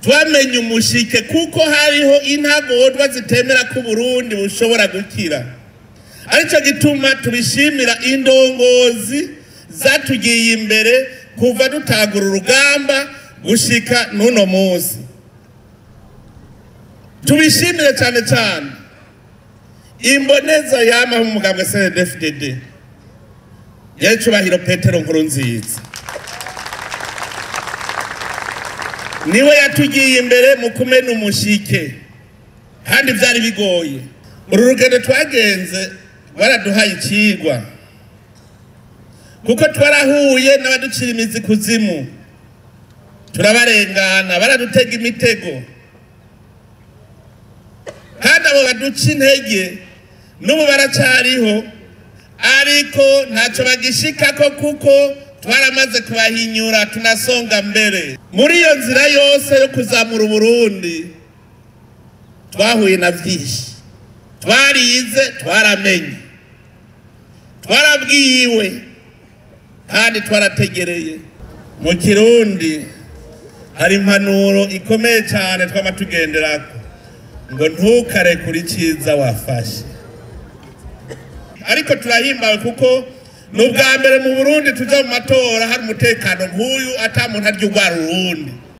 Twamenye umushike kuko hariho intagondwa zitemera ko Burundi bushobora gukira. Arico gituma tubishimira indongozi zatugiye imbere kuva dutangura urugamba gushika n'uno munsi. Tubishimire cyane cyane imboneza yama mu mugambwe CNDD-FDD Nyiricubahiro Petero Nkurunziza, niwe yatugiye imbere mu kumena umushike, kandi byari bigoye. Uru rugendo twagenze baraduhaye ikigwa, kuko twarahuye n'abaducira imizi kuzimu, turabarengana, baradutega imitego, kandi abo baduca intege n'ubu baracariho, ariko ntacyo bagishikako kuko twaramaze kubahinyura, tunasonga mbere. Muri iyo nzira yose yo kuzamura Uburundi twahuye na byinshi, twarize, twaramenye, twarabwiwe kandi twarategereye. Mu Kirundi hari impanuro ikomeye cyane twama tugenderako, ngo ntukarekure iciza wafashe. Ariko turahimbawe kuko ni ubwa mbere mu Burundi tuja mu matora hari umutekano nk'uyu, ata muntu arya urwara urundi.